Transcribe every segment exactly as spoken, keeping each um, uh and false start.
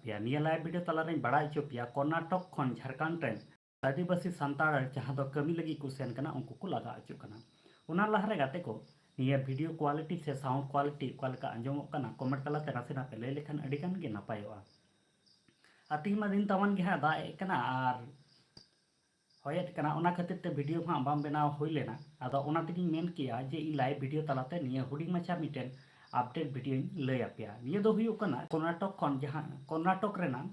ᱯᱮᱭᱟ, ᱱᱤᱭᱟᱹ live video ᱛᱟᱞᱟᱨᱮᱧ ᱵᱟᱲᱟᱭ ᱦᱚᱪᱚ ᱯᱮᱭᱟ, ᱠᱚᱨᱱᱟᱴᱚᱠ ᱠᱷᱚᱱ ᱡᱷᱟᱲᱠᱷᱚᱸᱰ ᱨᱮᱱ ᱟᱹᱫᱤᱵᱟᱹᱥᱤ ᱥᱟᱱᱛᱟᱲ ᱡᱟᱦᱟᱸ ᱫᱚ ᱠᱟᱹᱢᱤ ᱞᱟᱹᱜᱤᱫ ᱠᱚ ᱥᱮᱱ ᱠᱟᱱᱟ, ᱩᱱᱠᱩ ᱠᱚ ᱞᱟᱜᱟ ᱦᱚᱪᱚᱜ ᱠᱟᱱᱟ᱾ ᱚᱱᱟ ᱞᱟᱦᱟᱨᱮ ᱜᱟᱛᱮ ᱠᱚ, ᱱᱤᱭᱟᱹ video quality ᱥᱮ sound quality ᱚᱠᱟ ᱞᱮᱠᱟ ᱟᱸᱡᱚᱢᱚᱜ ᱠᱟᱱᱟ, comment ᱛᱟᱞᱟᱛᱮ ᱱᱟᱥᱮᱱᱟᱜ ᱯᱮ ᱞᱟᱹᱭ ᱞᱮᱠᱷᱟᱱ ᱟᱹᱰᱤ ᱜᱟᱱ ᱜᱮ ᱱᱟᱯᱟᱭᱚᱜᱼᱟ᱾ ᱟᱨ ᱛᱮᱦᱮᱧ ᱢᱟ ᱫᱤᱱ ᱛᱟᱢᱟᱱ ᱜᱮ ᱦᱟᱸᱜ ᱫᱟᱜ ᱮᱫ ᱠᱟᱱᱟ ᱟᱨ ᱦᱚᱭᱮᱫ ᱠᱟᱱᱟ, ᱚᱱᱟ ᱠᱷᱟᱹᱛᱤᱨ ᱛᱮ video ᱦᱟᱸᱜ ᱵᱟᱝ ᱵᱮᱱᱟᱣ ᱦᱩᱭ ᱞᱮᱱᱟ᱾ ᱟᱫᱚ ᱚᱱᱟ ᱛᱮᱜᱤᱧ ᱢᱮᱱ ᱠᱮᱭᱟ ᱡᱮ ᱤᱧ live video ᱛᱟᱞᱟᱛᱮ ᱱᱤᱭᱟᱹ ᱦᱩᱰᱤᱧ ᱢᱟᱪᱷᱟ ᱢᱤᱫᱴᱮᱱ update videoᱧ ᱞᱟᱹᱭ ᱟᱯᱮᱭᱟ᱾ ᱱᱤᱭᱟᱹ ᱫᱚ ᱦᱩᱭᱩᱜ ᱠᱟᱱᱟ ᱠᱚᱨᱱᱟᱴᱚᱠ ᱠᱷᱚᱱ, ᱡᱟᱦᱟᱸ ᱠᱚᱨᱱᱟᱴᱚᱠ ᱨᱮᱱᱟᱝ,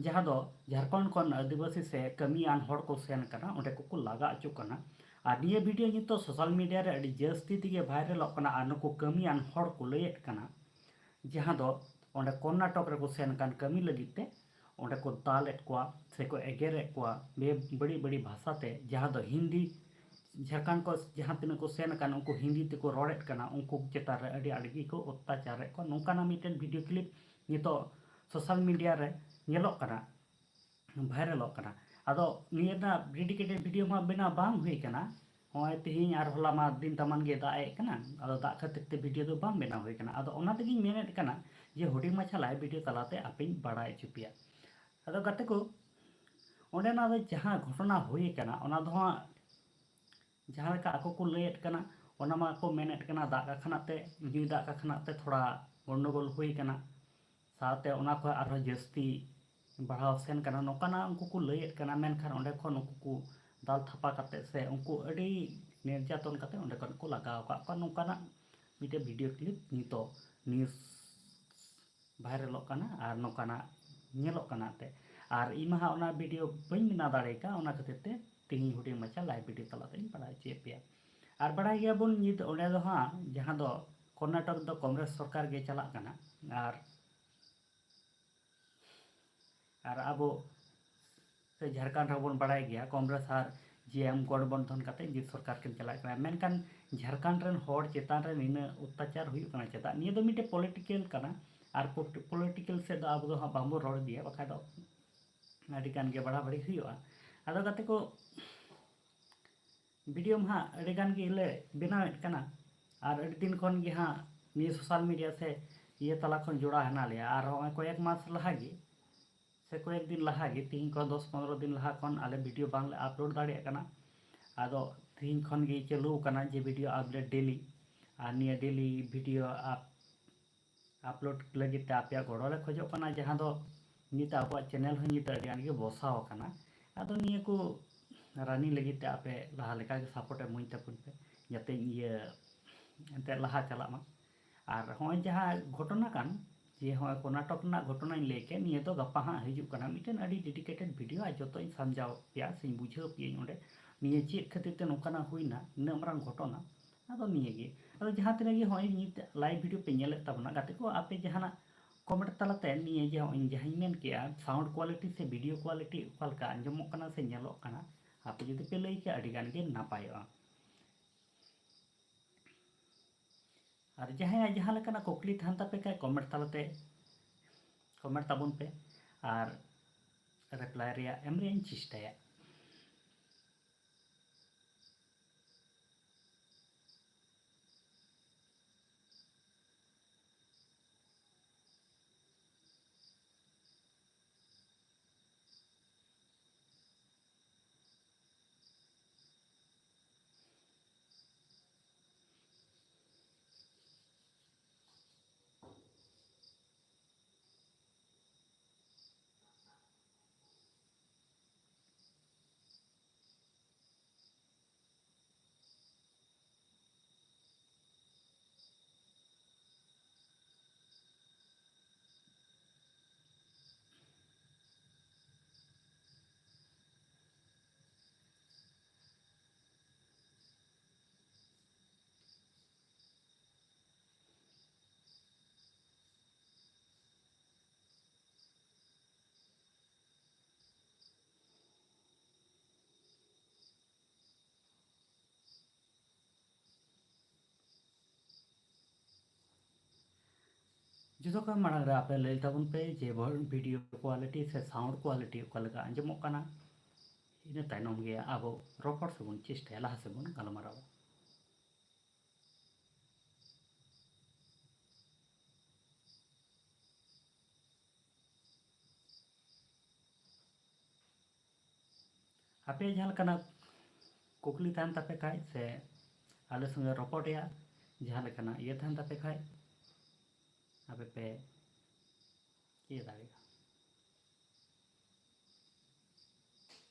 ᱡᱟᱦᱟᱸ ᱫᱚ ᱡᱷᱟᱲᱠᱷᱚᱸᱰ ᱠᱷᱚᱱ ᱟᱹᱫᱤᱵᱟᱹᱥᱤ ᱥᱮ ᱠᱟᱹᱢᱤᱭᱟᱱ ᱦᱚᱲ ᱠᱚ ᱥᱮᱱ ᱠᱟᱱᱟ, ᱚᱸᱰᱮ ᱠᱚᱠᱚ ᱞᱟᱜᱟ ᱦᱚᱪᱚᱜ ᱠᱟᱱᱟ᱾ ᱟᱨ ᱱᱤᱭᱟᱹ video ᱱᱤᱛᱚᱜ social media ᱨᱮ ᱟᱹᱰᱤ ᱡᱟᱹᱥᱛᱤ ᱛᱮᱜᱮ viralᱚᱜ ᱠᱟᱱᱟ᱾ ᱟᱨ ᱱᱩᱠᱩ ᱠᱟᱹᱢᱤᱭᱟᱱ ᱦᱚᱲ ᱠᱚ ᱞᱟᱹᱭᱮᱫ ᱠᱟᱱᱟ, ᱡᱟᱦᱟᱸ ᱫᱚ ᱚᱸᱰᱮ ᱠᱚᱨᱱᱟᱴᱚᱠ ᱨᱮᱠᱚ ᱥᱮᱱ ᱠᱟᱱ ᱠᱟᱹᱢᱤ ᱞᱟᱹᱜᱤᱫ ᱛᱮ, ᱚᱸᱰᱮ ᱠᱚ ᱫᱟᱞᱮᱫ ᱠᱚᱣᱟ ᱥᱮ ᱠᱚ ᱮᱜᱮᱨᱮᱫ ᱠᱚᱣᱟ ᱵᱮ-, ᱵᱟᱹᱲᱤᱡ ᱵᱟᱹᱲᱤᱡ ᱵᱷᱟᱥᱟᱛᱮ, ᱡᱟᱦᱟᱸ ᱫᱚ ᱦᱤᱱᱫᱤ, ᱡᱷᱟᱲᱠᱷᱚᱸᱰ ᱠᱚ ᱡᱟᱦᱟᱸ ᱛᱤᱱᱟᱹᱜ ᱠᱚ ᱥᱮᱱ ᱟᱠᱟᱱ, ᱩᱱᱠᱩ ᱦᱤᱱᱫᱤ ᱛᱮᱠᱚ ᱨᱚᱲᱮᱫ ᱠᱟᱱᱟ, ᱩᱱᱠᱩ ᱪᱮᱛᱟᱱ ᱨᱮ ᱟᱹᱰᱤ ᱟᱸᱴ ᱜᱮᱠᱚ ᱚᱛᱛᱟᱪᱟᱨᱮᱫ ᱠᱚᱣᱟ᱾ ᱱᱚᱝᱠᱟᱱᱟᱜ ᱢᱤᱫᱴᱮᱱ video clip ᱱᱤᱛᱚᱜ social media ᱨᱮ ᱧᱮᱞᱚᱜ ᱠᱟᱱᱟ, viralᱚᱜ ᱠᱟᱱᱟ᱾ ᱟᱫᱚ ᱱᱤᱭᱟᱹ ᱨᱮᱱᱟᱜ dedicated video ᱢᱟ ᱵᱮᱱᱟᱣ ᱵᱟᱝ ᱦᱩᱭ ᱠᱟᱱᱟ᱾ ᱱᱚᱜᱼᱚᱭ ᱛᱮᱦᱮᱧ ᱟᱨ ᱦᱚᱞᱟ ᱢᱟ ᱫᱤᱱ ᱛᱟᱢᱟᱱ ᱜᱮ ᱫᱟᱜ ᱮᱫ ᱠᱟᱱᱟ, ᱟᱫᱚ ᱫᱟᱜ ᱠᱷᱟᱹᱛᱤᱨ ᱛᱮ video ᱫᱚ ᱵᱟᱝ ᱵᱮᱱᱟᱣ ᱦᱩᱭ ᱠᱟᱱᱟ᱾ ᱟᱫᱚ ᱚᱱᱟ ᱛᱮᱜᱤᱧ ᱢᱮᱱᱮᱫ ᱠᱟᱱᱟ ᱡᱮ ᱦᱩᱰᱤᱧ ᱢᱟᱪᱷᱟ live video ᱛᱟᱞᱟᱛᱮ ᱟᱯᱮᱧ ᱵᱟᱲᱟᱭ ᱦᱚᱪᱚ ᱯᱮᱭᱟ᱾ ᱟᱫᱚ ᱜᱟᱛᱮ ᱠᱚ, ᱚᱸᱰᱮᱱᱟᱜ ᱫᱚ ᱡᱟᱦᱟᱸ ᱜᱷᱚᱴᱚᱱᱟ ᱦᱩᱭ ᱠᱟᱱᱟ, ᱚᱱᱟ ᱫᱚ ᱦᱟᱸᱜ ᱡᱟᱦᱟᱸ ᱞᱮᱠᱟ ᱟᱠᱚ ᱠᱚ ᱞᱟᱹᱭᱮᱫ ᱠᱟᱱᱟ, ᱚᱱᱟ ᱢᱟ ᱠᱚ ᱢᱮᱱᱮᱫ ᱠᱟᱱᱟ ᱫᱟᱜ ᱠᱟᱠᱷᱟᱱᱟᱜ ᱛᱮ, ᱧᱩᱭ ᱫᱟᱜ ᱠᱟᱠᱷᱟᱱᱟᱜ ᱛᱮ ᱛᱷᱚᱲᱟ ᱜᱚᱱᱰᱚᱜᱳᱞ ᱦᱩᱭ ᱠᱟᱱᱟ, ᱥᱟᱶᱛᱮ ᱚᱱᱟ ᱠᱷᱚᱱ ᱟᱨᱦᱚᱸ ᱡᱟᱹᱥᱛᱤ ᱵᱟᱲᱦᱟᱣ ᱥᱮᱱ ᱠᱟᱱᱟ, ᱱᱚᱝᱠᱟᱱᱟᱜ ᱩᱱᱠᱩ ᱠᱚ ᱞᱟᱹᱭᱮᱫ ᱠᱟᱱᱟ᱾ ᱢᱮᱱᱠᱷᱟᱱ ᱚᱸᱰᱮ ᱠᱷᱚᱱ ᱩᱱᱠᱩ ᱠᱚ ᱫᱟᱞ ᱛᱷᱟᱯᱟ ᱠᱟᱛᱮ ᱥᱮ ᱩᱱᱠᱩ ᱟᱹᱰᱤ ᱱᱤᱨᱡᱟᱛᱚᱱ ᱠᱟᱛᱮ ᱚᱸᱰᱮ ᱠᱷᱚᱱ ᱠᱚ ᱞᱟᱜᱟᱣ ᱟᱠᱟᱫ ᱠᱚᱣᱟ, ᱱᱚᱝᱠᱟᱱᱟᱜ ᱢᱤᱫᱴᱮᱱ video clip ᱱᱤᱛᱚᱜ news viralᱚᱜ ᱠᱟᱱᱟ ᱟᱨ ᱱᱚᱝᱠᱟᱱᱟᱜ ᱧᱮᱞᱚᱜ ᱠᱟᱱᱟ ᱮᱱᱛᱮ᱾ ᱟᱨ ᱤᱧ ᱢᱟ ᱦᱟᱸᱜ ᱚᱱᱟ video ᱵᱟᱹᱧ ᱵᱮᱱᱟᱣ ᱫᱟᱲᱮ ᱠᱟᱜ, ᱚᱱᱟ ᱠᱷᱟᱹᱛᱤᱨ ᱛᱮ ᱛᱮᱦᱮᱧ ᱦᱩᱰᱤᱧ ᱢᱟᱪᱷᱟ live video ᱛᱟᱞᱟ ᱛᱮᱧ ᱵᱟᱲᱟᱭ ᱦᱚᱪᱚᱭᱮᱫ ᱯᱮᱭᱟ᱾ ᱟᱨ ᱵᱟᱲᱟᱭ ᱜᱮᱭᱟᱵᱚᱱ ᱱᱤᱛ ᱚᱸᱰᱮ ᱫᱚ ᱦᱟᱸᱜ, ᱡᱟᱦᱟᱸ ᱫᱚ ᱠᱚᱨᱱᱟᱴᱚᱠ ᱫᱚ ᱠᱚᱝᱜᱨᱮᱥ ᱥᱚᱨᱠᱟᱨ ᱜᱮ ᱪᱟᱞᱟᱜ ᱠᱟᱱᱟ, ᱟᱨ, ᱟᱨ ᱟᱵᱚ ᱥᱮ ᱡᱷᱟᱲᱠᱷᱚᱸᱰ ᱨᱮᱦᱚᱸ ᱵᱚᱱ ᱵᱟᱲᱟᱭ ᱜᱮᱭᱟ, ᱠᱚᱝᱜᱨᱮᱥ ᱟᱨ GMM ᱜᱚᱴᱵᱚᱱᱫᱷᱚᱱ ᱠᱟᱛᱮ ᱱᱤᱛ ᱥᱚᱨᱠᱟᱨ ᱠᱤᱱ ᱪᱟᱞᱟᱜ ᱠᱟᱱᱟ᱾ ᱢᱮᱱᱠᱷᱟᱱ ᱡᱷᱟᱲᱠᱷᱚᱸᱰ ᱨᱮᱱ ᱦᱚᱲ ᱪᱮᱛᱟᱱ ᱨᱮ ᱱᱤᱱᱟᱹᱜ ᱚᱛᱛᱟᱪᱟᱨ ᱦᱩᱭᱩᱜ ᱠᱟᱱᱟ ᱪᱮᱫᱟᱜ? ᱱᱤᱭᱟᱹ ᱫᱚ ᱢᱤᱫᱴᱮᱡ political ᱠᱟᱱᱟ, ᱟᱨ ᱯᱚᱞᱤᱴᱤᱠᱮᱞ ᱥᱮᱫ ᱫᱚ ᱟᱵᱚ ᱫᱚ ᱦᱟᱸᱜ ᱵᱟᱝᱵᱚᱱ ᱨᱚᱲ ᱤᱫᱤᱭᱟ, ᱵᱟᱠᱷᱟᱡ ᱫᱚ ᱟᱹᱰᱤ ᱜᱟᱱ ᱜᱮ ᱵᱟᱲᱟᱵᱟᱲᱤ ᱦᱩᱭᱩᱜᱼᱟ᱾ ᱟᱫᱚ ᱜᱟᱛᱮ ᱠᱚ, video ᱢᱟ ᱦᱟᱸᱜ ᱟᱹᱰᱤ ᱜᱟᱱ ᱜᱮ ᱞᱮ ᱵᱮᱱᱟᱣᱮᱫ ᱠᱟᱱᱟ, ᱟᱨ ᱟᱹᱰᱤ ᱫᱤᱱ ᱠᱷᱚᱱ ᱜᱮ ᱦᱟᱸᱜ ᱱᱤᱭᱟᱹ social media ᱥᱮ ᱤᱭᱟᱹ ᱛᱟᱞᱟ ᱠᱷᱚᱱ ᱡᱚᱲᱟᱣ ᱦᱮᱱᱟᱜ ᱞᱮᱭᱟ᱾ ᱟᱨ ᱦᱚᱸᱜᱼᱚᱭ ᱠᱚᱭᱮᱠ ᱢᱟᱥ ᱞᱟᱦᱟ ᱜᱮ ᱥᱮ ᱠᱚᱭᱮᱠ ᱫᱤᱱ ᱞᱟᱦᱟ ᱜᱮ, ᱛᱤᱦᱤᱧ ᱠᱷᱚᱱ ᱫᱚᱥ ᱯᱚᱱᱨᱚ ᱫᱤᱱ ᱞᱟᱦᱟ ᱠᱷᱚᱱ ᱟᱞᱮ ᱵᱷᱤᱰᱤᱭᱳ ᱵᱟᱝ ᱞᱮ ᱟᱯᱞᱳᱰ ᱫᱟᱲᱮᱭᱟᱜ ᱠᱟᱱᱟ᱾ ᱟᱫᱚ ᱛᱤᱦᱤᱧ ᱠᱷᱚᱱ ᱜᱮ ᱪᱟᱹᱞᱩ ᱟᱠᱟᱱᱟ ᱡᱮ ᱵᱷᱤᱰᱤᱭᱳ ᱟᱯᱰᱮᱴ ᱰᱮᱞᱤ, ᱟᱨ ᱱᱤᱭᱟᱹ ᱰᱮᱞᱤ ᱵᱷᱤᱰᱤᱭᱳ ᱟᱯ ᱟᱯᱞᱳᱰ ᱞᱟᱹᱜᱤᱫ ᱛᱮ ᱟᱯᱮᱭᱟᱜ ᱜᱚᱲᱚ ᱞᱮ ᱠᱷᱚᱡᱚᱜ ᱠᱟᱱᱟ, ᱡᱟᱦᱟᱸ ᱫᱚ ᱱᱤᱛ ᱟᱵᱚᱣᱟᱜ ᱪᱮᱱᱮᱞ ᱦᱚᱸ ᱱᱤᱛ ᱟᱹᱰᱤ ᱟᱸᱴ ᱜᱮ ᱵᱚᱥᱟᱣ ᱟᱠᱟᱱᱟ᱾ ᱟᱫᱚ ᱱᱤᱭᱟᱹ ᱠᱚ ᱨᱟᱱᱤᱝ ᱞᱟᱹᱜᱤᱫ ᱛᱮ ᱟᱯᱮ ᱞᱟᱦᱟ ᱞᱮᱠᱟ ᱜᱮ ᱥᱟᱯᱳᱨᱴ ᱮᱢᱟᱹᱧ ᱛᱟᱵᱚᱱ ᱯᱮ, ᱡᱟᱛᱮ ᱤᱭᱟᱹ ᱮᱱᱛᱮᱫ ᱞᱟᱦᱟ ᱪᱟᱞᱟᱜ ᱢᱟ᱾ ᱟᱨ ᱦᱚᱸᱜᱼᱚᱭ ᱡᱟᱦᱟᱸ ᱜᱷᱚᱴᱚᱱᱟ ᱠᱟᱱ, ᱡᱮ ᱦᱚᱸᱜᱼᱚᱭ ᱠᱚᱨᱱᱟᱴᱚᱠ ᱨᱮᱱᱟᱜ ᱜᱷᱚᱴᱚᱱᱟᱧ ᱞᱟᱹᱭ ᱠᱮᱫ, ᱱᱤᱭᱟᱹ ᱫᱚ ᱜᱟᱯᱟ ᱦᱟᱸᱜ ᱦᱤᱡᱩᱜ ᱠᱟᱱᱟ ᱢᱤᱫᱴᱮᱱ ᱟᱹᱰᱤ ᱰᱮᱰᱤᱠᱮᱴᱮᱰ ᱵᱷᱤᱰᱤᱭᱳ, ᱟᱨ ᱡᱚᱛᱚᱧ ᱥᱟᱢᱡᱷᱟᱣ ᱯᱮᱭᱟ ᱥᱮᱧ ᱵᱩᱡᱷᱟᱹᱣ ᱯᱮᱭᱟᱧ ᱚᱸᱰᱮ, ᱱᱤᱭᱟᱹ ᱪᱮᱫ ᱠᱷᱟᱹᱛᱤᱨ ᱛᱮ ᱱᱚᱝᱠᱟᱱᱟᱜ ᱦᱩᱭᱱᱟ, ᱱᱤᱱᱟᱹᱜ ᱢᱟᱨᱟᱝ ᱜᱷᱚᱴᱚᱱᱟ᱾ ᱟᱫᱚ ᱱᱤᱭᱟᱹ ᱜᱮ, ᱟᱫᱚ ᱡᱟᱦᱟᱸ ᱛᱤᱱᱟᱹᱜ ᱜᱮ ᱦᱚᱸᱜᱼᱚᱭ ᱱᱤᱛ ᱞᱟᱭᱤᱵᱷ ᱵᱷᱤᱰᱤᱭᱳ ᱯᱮ ᱧᱮᱞᱮᱫ ᱛᱟᱵᱚᱱᱟ ᱜᱟᱛᱮ ᱠᱚ, ᱟᱯᱮ ᱡᱟᱦᱟᱱᱟᱜ ᱠᱚᱢᱮᱱᱴ ᱛᱟᱞᱟᱛᱮ ᱱᱤᱭᱟᱹ ᱡᱮ ᱦᱚᱸᱜᱼᱚᱭ ᱡᱟᱦᱟᱸᱧ ᱢᱮᱱ ᱠᱮᱜᱼᱟ, ᱥᱟᱣᱩᱱᱰ ᱠᱳᱣᱟᱞᱤᱴᱤ ᱥᱮ ᱵᱷᱤᱰᱤᱭᱳ ᱠᱳᱣᱟᱞᱤᱴᱤ ᱚᱠᱟ ᱞᱮᱠᱟ ᱟᱸᱡᱚᱢᱚᱜ ᱠᱟᱱᱟ ᱥᱮ ᱧᱮᱞᱚᱜ ᱠᱟᱱᱟ, ᱟᱯᱮ ᱡᱩᱫᱤ ᱯᱮ ᱞᱟᱹᱭ ᱠᱮᱭᱟ, ᱟᱹᱰᱤ ᱜᱟᱱ ᱜᱮ ᱱᱟᱯᱟᱭᱚᱜᱼᱟ᱾ ᱟᱨ ᱡᱟᱦᱟᱸᱭᱟᱜ ᱡᱟᱦᱟᱸ ᱞᱮᱠᱟᱱᱟᱜ ᱠᱩᱠᱞᱤ ᱛᱟᱦᱮᱱ ᱛᱟᱯᱮ ᱠᱷᱟᱡ, ᱠᱚᱢᱮᱱᱴ ᱛᱟᱞᱟᱛᱮ ᱠᱚᱢᱮᱱᱴ ᱛᱟᱵᱚᱱ ᱯᱮ, ᱟᱨ ᱨᱤᱯᱞᱟᱭ ᱨᱮᱭᱟᱜ ᱮᱢ ᱨᱮᱭᱟᱜ ᱤᱧ ᱪᱮᱥᱴᱟᱭᱟ᱾ ᱡᱚᱛᱚ ᱠᱷᱚᱱ ᱢᱟᱲᱟᱝ ᱨᱮ ᱟᱯᱮ ᱞᱟᱹᱭ ᱛᱟᱵᱚᱱ ᱯᱮ ᱡᱮ ᱵᱷᱚ-, ᱵᱷᱤᱰᱤᱭᱳ ᱠᱳᱣᱟᱞᱤᱴᱤ ᱥᱮ ᱥᱟᱣᱩᱱᱰ ᱠᱳᱣᱟᱞᱤᱴᱤ ᱚᱠᱟ ᱞᱮᱠᱟ ᱟᱸᱡᱚᱢᱚᱜ ᱠᱟᱱᱟ᱾ ᱤᱱᱟᱹ ᱛᱟᱭᱱᱚᱢ ᱜᱮ ᱟᱵᱚ ᱨᱚᱯᱚᱲ ᱥᱮᱵᱚᱱ ᱪᱮᱥᱴᱟᱭᱟ, ᱞᱟᱦᱟ ᱥᱮᱫ ᱵᱚᱱ ᱜᱟᱞᱢᱟᱨᱟᱣᱟ᱾ ᱟᱯᱮ ᱡᱟᱦᱟᱸ ᱞᱮᱠᱟᱱᱟᱜ ᱠᱩᱠᱞᱤ ᱛᱟᱦᱮᱱ ᱛᱟᱯᱮ ᱠᱷᱟᱡ ᱥᱮ ᱟᱞᱮ ᱥᱚᱸᱜᱮ ᱨᱚᱯᱚᱲ ᱨᱮᱭᱟᱜ ᱡᱟᱦᱟᱸ ᱞᱮᱠᱟᱱᱟᱜ ᱤᱭᱟᱹ ᱛᱟᱦᱮᱱ ᱛᱟᱯᱮ ᱠᱷᱟᱡ, ᱟᱯᱮ ᱯᱮ ᱤᱭᱟᱹ ᱫᱟᱲᱮᱭᱟᱜᱼᱟ᱾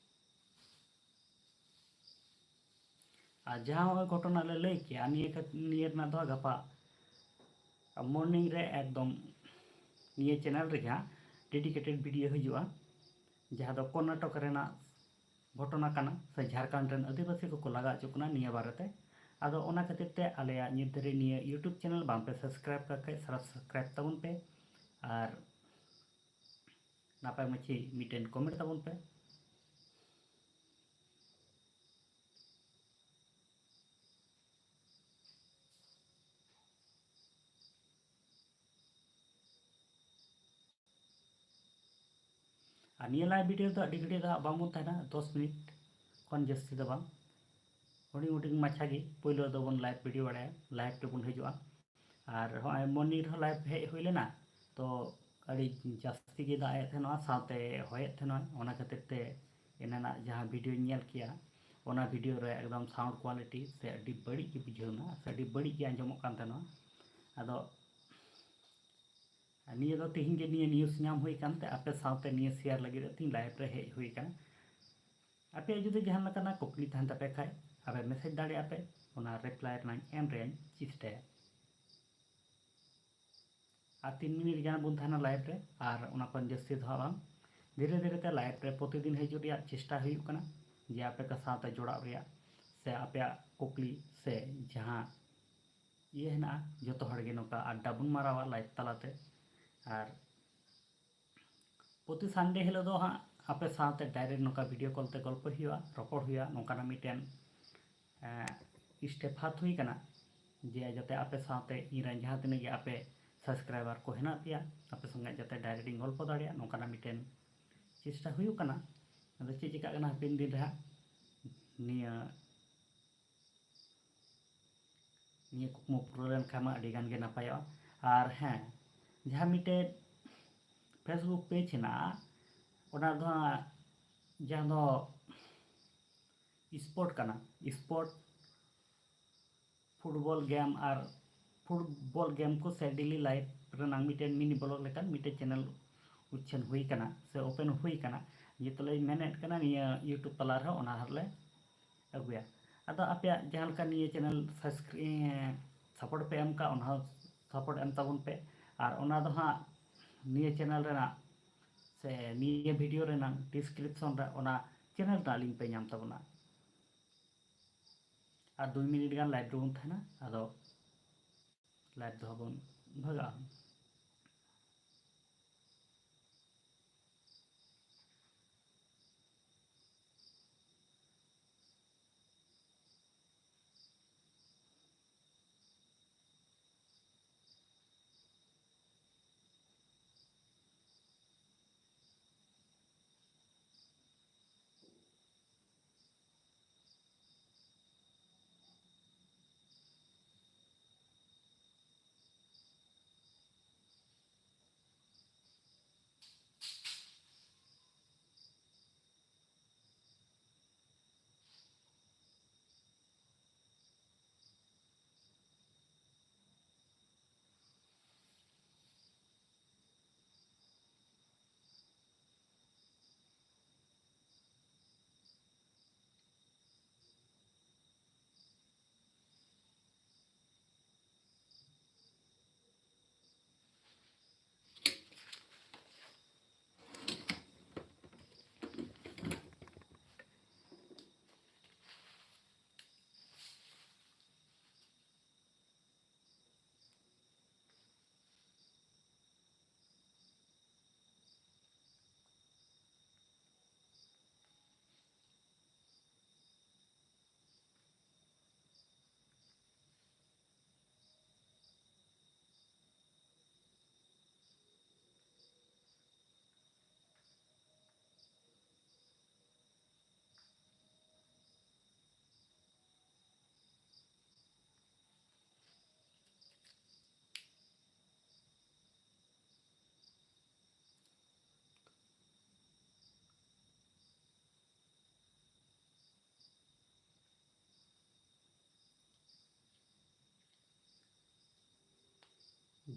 ᱟᱨ ᱡᱟᱦᱟᱸ ᱱᱚᱜᱼᱚᱭ ᱜᱷᱚᱴᱚᱱᱟ ᱞᱮ ᱞᱟᱹᱭ ᱠᱮᱜᱼᱟ, ᱱᱤᱭᱟᱹ ᱠᱷᱟᱹᱛ-, ᱱᱤᱭᱟᱹ ᱨᱮᱱᱟᱜ ᱫᱚ ᱜᱟᱯᱟ morning ᱨᱮ ᱮᱠᱫᱚᱢ ᱱᱤᱭᱟᱹ channel ᱨᱮᱜᱮ ᱦᱟᱸᱜ dedicated video ᱦᱤᱡᱩᱜᱼᱟ, ᱡᱟᱦᱟᱸ ᱫᱚ ᱠᱚᱨᱱᱟᱴᱚᱠ ᱨᱮᱱᱟᱜ ᱜᱷᱚᱴᱚᱱᱟ ᱠᱟᱱᱟ ᱥᱮ ᱡᱷᱟᱲᱠᱷᱚᱸᱰ ᱨᱮᱱ ᱟᱹᱫᱤᱵᱟᱹᱥᱤ ᱠᱚᱠᱚ ᱞᱟᱜᱟ ᱦᱚᱪᱚᱜ ᱠᱟᱱᱟ ᱱᱤᱭᱟᱹ ᱵᱟᱨᱮᱛᱮ᱾ ᱟᱫᱚ ᱚᱱᱟ ᱠᱷᱟᱹᱛᱤᱨ ᱛᱮ ᱟᱞᱮᱭᱟᱜ ᱱᱤᱛ ᱫᱷᱟᱹᱨᱤᱡ ᱱᱤᱭᱟᱹ YouTube channel ᱵᱟᱝ ᱯᱮ subscribe ᱠᱟᱜ ᱠᱷᱟᱡ subscribe ᱛᱟᱵᱚᱱ ᱯᱮ, ᱟᱨ ᱱᱟᱯᱟᱭ ᱢᱟᱹᱪᱷᱤ ᱢᱤᱫᱴᱮᱱ comment ᱛᱟᱵᱚᱱ ᱯᱮ᱾ ᱟᱨ ᱱᱤᱭᱟᱹ live video ᱫᱚ ᱟᱹᱰᱤ ᱜᱷᱟᱹᱲᱤᱡ ᱫᱚ ᱦᱟᱸᱜ ᱵᱟᱝᱵᱚᱱ ᱛᱟᱦᱮᱱᱟ, ᱫᱚᱥ ᱢᱤᱱᱤᱴ ᱠᱷᱚᱱ ᱡᱟᱹᱥᱛᱤ ᱫᱚ ᱵᱟᱝ, ᱦᱩᱰᱤᱧ ᱦᱩᱰᱤᱧ ᱢᱟᱪᱷᱟ ᱜᱮ᱾ ᱯᱳᱭᱞᱳ ᱫᱚᱵᱚᱱ live video ᱵᱟᱲᱟᱭᱟ, live ᱨᱮᱵᱚᱱ ᱦᱤᱡᱩᱜᱼᱟ᱾ ᱟᱨ ᱦᱚᱸᱜᱼᱚᱭ morning ᱨᱮᱦᱚᱸ live ᱦᱮᱡ ᱦᱩᱭ ᱞᱮᱱᱟ, ᱛᱚ ᱟᱹᱰᱤ ᱡᱟᱹᱥᱛᱤ ᱜᱮ ᱫᱟᱜ ᱮᱫ ᱛᱟᱦᱮᱱᱚᱜᱼᱟ, ᱥᱟᱶᱛᱮ ᱦᱚᱭᱮᱫ ᱛᱟᱦᱮᱱᱚᱜᱼᱟ᱾ ᱚᱱᱟ ᱠᱷᱟᱹᱛᱤᱨ ᱛᱮ ᱮᱱᱟᱱᱟᱜ ᱡᱟᱦᱟᱸ videoᱧ ᱧᱮᱞ ᱠᱮᱜᱼᱟ, ᱚᱱᱟ video ᱨᱮ ᱮᱠᱫᱚᱢ sound quality ᱥᱮ ᱟᱹᱰᱤ ᱵᱟᱹᱲᱤᱡ ᱜᱮ ᱵᱩᱡᱷᱟᱹᱣ ᱮᱱᱟ, ᱥᱮ ᱟᱹᱰᱤ ᱵᱟᱹᱲᱤᱡ ᱜᱮ ᱟᱸᱡᱚᱢᱚᱜ ᱠᱟᱱ ᱛᱟᱦᱮᱱᱚᱜᱼᱟ᱾ ᱟᱫᱚ ᱱᱤᱭᱟᱹ ᱫᱚ ᱛᱮᱦᱮᱧ ᱜᱮ ᱱᱤᱭᱟᱹ news ᱧᱟᱢ ᱦᱩᱭ ᱠᱟᱱᱛᱮ ᱟᱯᱮ ᱥᱟᱶᱛᱮ ᱱᱤᱭᱟᱹ share ᱞᱟᱹᱜᱤᱫ ᱛᱮ ᱤᱧ live ᱨᱮ ᱦᱮᱡ ᱦᱩᱭ ᱠᱟᱱᱟ᱾ ᱟᱯᱮᱭᱟᱜ ᱡᱩᱫᱤ ᱡᱟᱦᱟᱸ ᱞᱮᱠᱟᱱᱟᱜ ᱠᱩᱠᱞᱤ ᱛᱟᱦᱮᱱ ᱛᱟᱯᱮ ᱠᱷᱟᱡ, ᱟᱯᱮ message ᱫᱟᱲᱮᱭᱟᱜᱼᱟ ᱯᱮ, ᱚᱱᱟ reply ᱨᱮᱱᱟᱜ ᱤᱧ ᱮᱢ ᱨᱮᱭᱟᱜ ᱤᱧ ᱪᱮᱥᱴᱟᱭᱟ᱾ ᱟᱨ ᱛᱤᱱ ᱢᱤᱱᱤᱴ ᱜᱟᱱ ᱵᱚᱱ ᱛᱟᱦᱮᱱᱟ live ᱨᱮ, ᱟᱨ ᱚᱱᱟ ᱠᱷᱚᱱ ᱡᱟᱹᱥᱛᱤ ᱫᱚ ᱦᱟᱸᱜ ᱵᱟᱝ᱾ ᱫᱷᱤᱨᱮ ᱫᱷᱤᱨᱮ ᱛᱮ live ᱨᱮ ᱯᱨᱚᱛᱤᱫᱤᱱ ᱦᱤᱡᱩᱜ ᱨᱮᱭᱟᱜ ᱪᱮᱥᱴᱟ ᱦᱩᱭᱩᱜ ᱠᱟᱱᱟ, ᱡᱮ ᱟᱯᱮ ᱠᱚ ᱥᱟᱶᱛᱮ ᱡᱚᱲᱟᱣ ᱨᱮᱭᱟᱜ, ᱥᱮ ᱟᱯᱮᱭᱟᱜ ᱠᱩᱠᱞᱤ ᱥᱮ ᱡᱟᱦᱟᱸ ᱤᱭᱟᱹ ᱦᱮᱱᱟᱜᱼᱟ, ᱡᱚᱛᱚ ᱦᱚᱲ ᱜᱮ ᱱᱚᱝᱠᱟ ᱟᱰᱰᱟ ᱵᱚᱱ ᱢᱟᱨᱟᱣᱟ live ᱛᱟᱞᱟᱛᱮ᱾ ᱟᱨ ᱯᱨᱚᱛᱤ Sunday ᱦᱤᱞᱳᱜ ᱫᱚ ᱦᱟᱸᱜ ᱟᱯᱮ ᱥᱟᱶᱛᱮ direct ᱱᱚᱝᱠᱟ video call ᱛᱮ ᱜᱚᱞᱯᱚ ᱦᱩᱭᱩᱜᱼᱟ, ᱨᱚᱯᱚᱲ ᱦᱩᱭᱩᱜᱼᱟ, ᱱᱚᱝᱠᱟᱱᱟᱜ ᱢᱤᱫᱴᱮᱱ, ᱮᱸ, step ᱦᱟᱛ ᱦᱩᱭ ᱠᱟᱱᱟ, ᱡᱮ ᱡᱟᱛᱮ ᱟᱯᱮ ᱥᱟᱶᱛᱮ ᱤᱧ ᱨᱮᱱ ᱡᱟᱦᱟᱸ ᱛᱤᱱᱟᱹᱜ ᱜᱮ ᱟᱯᱮ subscriber ᱠᱚ ᱦᱮᱱᱟᱜ ᱯᱮᱭᱟ, ᱟᱯᱮ ᱥᱚᱸᱜᱮ ᱡᱟᱛᱮ direct ᱤᱧ ᱜᱚᱞᱯᱚ ᱫᱟᱲᱮᱭᱟᱜ, ᱱᱚᱝᱠᱟᱱᱟᱜ ᱢᱤᱫᱴᱮᱱ ᱪᱮᱥᱴᱟ ᱦᱩᱭᱩᱜ ᱠᱟᱱᱟ᱾ ᱟᱫᱚ ᱪᱮᱫ ᱪᱤᱠᱟᱹᱜ ᱠᱟᱱᱟ ᱦᱟᱯᱮᱱ ᱫᱤᱱ ᱨᱮ ᱦᱟᱸᱜ, ᱱᱤᱭᱟᱹ ᱱᱤᱭᱟᱹ ᱠᱩᱠᱢᱩ ᱯᱩᱨᱟᱹᱣ ᱞᱮᱱᱠᱷᱟᱱ ᱢᱟ ᱟᱹᱰᱤ ᱜᱟᱱ ᱜᱮ ᱱᱟᱯᱟᱭᱚᱜᱼᱟ᱾ ᱟᱨ ᱦᱮᱸ, ᱡᱟᱦᱟᱸ ᱢᱤᱫᱴᱮᱡ Facebook page ᱦᱮᱱᱟᱜᱼᱟ, ᱚᱱᱟ ᱫᱚ ᱦᱟᱸᱜ ᱡᱟᱦᱟᱸ ᱫᱚ ᱥᱯᱳᱨᱴ ᱠᱟᱱᱟ᱾ ᱥᱯᱳᱨᱴ, ᱯᱷᱩᱴᱵᱚᱞ ᱜᱮᱢ ᱟᱨ ᱯᱷᱩᱴᱵᱚᱞ ᱜᱮᱢ ᱠᱚ ᱥᱮ ᱰᱮᱞᱤ ᱞᱟᱭᱤᱯᱷ ᱨᱮᱱᱟᱜ ᱢᱤᱫᱴᱮᱱ ᱢᱤᱱᱤ ᱵᱞᱚᱜ ᱞᱮᱠᱟᱱ ᱢᱤᱫᱴᱮᱱ ᱪᱮᱱᱮᱞ ᱩᱪᱷᱟᱹᱱ ᱦᱩᱭ ᱠᱟᱱᱟ ᱥᱮ ᱳᱯᱮᱱ ᱦᱩᱭ ᱠᱟᱱᱟ᱾ ᱡᱮᱛᱮ ᱞᱮ ᱢᱮᱱᱮᱫ ᱠᱟᱱᱟ ᱱᱤᱭᱟᱹ ᱭᱩᱴᱩᱵᱽ ᱛᱟᱞᱟ ᱨᱮᱦᱚᱸ ᱚᱱᱟ ᱦᱚᱸᱞᱮ ᱟᱹᱜᱩᱭᱟ᱾ ᱟᱫᱚ ᱟᱯᱮᱭᱟᱜ ᱡᱟᱦᱟᱸ ᱞᱮᱠᱟ ᱱᱤᱭᱟᱹ ᱪᱮᱱᱮᱞ ᱥᱟᱵᱥᱠᱨᱟᱭᱤᱵ ᱥᱟᱯᱳᱨᱴ ᱯᱮ ᱮᱢ ᱠᱟᱜ, ᱚᱱᱟ ᱦᱚᱸ ᱥᱟᱯᱳᱨᱴ ᱮᱢ ᱛᱟᱵᱚᱱ ᱯᱮ᱾ ᱟᱨ ᱚᱱᱟ ᱫᱚ ᱦᱟᱸᱜ ᱱᱤᱭᱟᱹ ᱪᱮᱱᱮᱞ ᱨᱮᱱᱟᱜ ᱥᱮ ᱱᱤᱭᱟᱹ ᱵᱷᱤᱰᱤᱭᱳ ᱨᱮᱱᱟᱜ ᱰᱤᱥᱠᱨᱤᱯᱥᱚᱱ ᱨᱮ ᱚᱱᱟ ᱪᱮᱱᱮᱞ ᱨᱮᱱᱟᱜ ᱞᱤᱝᱠ ᱯᱮ ᱧᱟᱢ ᱛᱟᱵᱚᱱᱟ᱾ ᱟᱨ ᱫᱩᱭ ᱢᱤᱱᱤᱴ ᱜᱟᱱ ᱞᱟᱭᱤᱵᱷ ᱨᱮᱵᱚᱱ ᱛᱟᱦᱮᱱᱟ᱾ ᱟᱫᱚ ᱞᱟᱭᱤᱵᱷ ᱫᱚ ᱵᱚᱱ ᱵᱷᱟᱜᱟᱜᱼᱟ᱾